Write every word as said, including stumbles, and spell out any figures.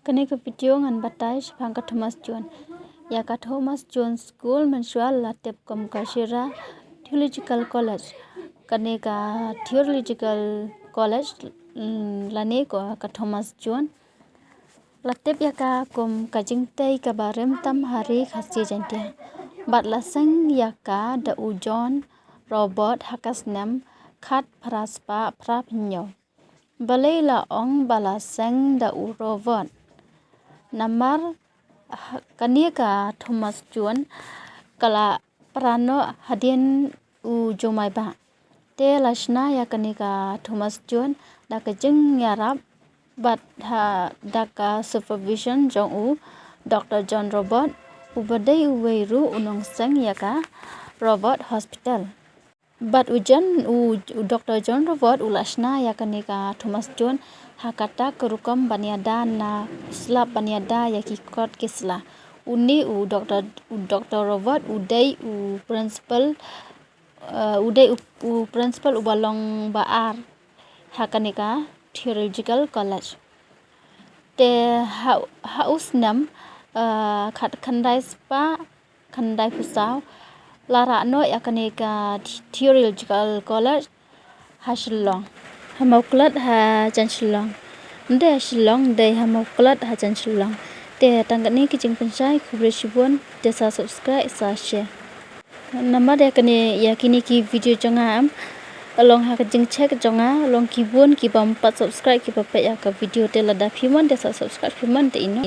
Kane ka video ngan batai shaphang ka Thomas Jones. Ïa ka Thomas Jones School mynshuwa la tip kum ka Shira Theological College. Kane ka Theological College, mm, lane ko ka Thomas Jones, la tip ïa ka kum ka jingtei kaba rim tam ha ri Khasi Jaiñtia. Bad la seng ïa ka da u John Robert ha ka snem khat phra spah phra phew hynñiew. Balei la ong ba la seng da u Robert? Namar ha-, kane ka Thomas Jones ka la pra noh hadien u Jowai Bah. Te la shna ïa kane ka Thomas Jones da ka jingïarap bad ha da ka supervision jong u Doctor John Robert, uba dei uwei ruh u nongseng ïa ka Robert Hospital. Bad u John, u, u Doctor John Robert u la shna ïa kane ka Thomas Jones ha kata ka rukom ban ïada na slap ban ïada ïa ki kot ki sla. Une u Doctor, u Doctor Robert u dei u principal, eh, u dei u, u principal uba long ba ar ha kane ka Theological College. Te ha, ha u snem, eh, khat khyndai spah khyndai phew saw la rah noh ïa kane ka Theological College ha Shillong. Ha Mawklet ha jan Shillong. Ym dei ha Shillong, dei ha Mawklet ha jan Shillong. Te tang kane ki jingpynshai, khublei shibun, te sa subscribe, sa share. Namar ïa kane, ïa kine ki video jong nga em, long ha ka jingcheck jong nga, long ki bun ki bym pat subscribe kiba peit ïa ka video, te lada phi mon te sa subscribe phi mon te ino.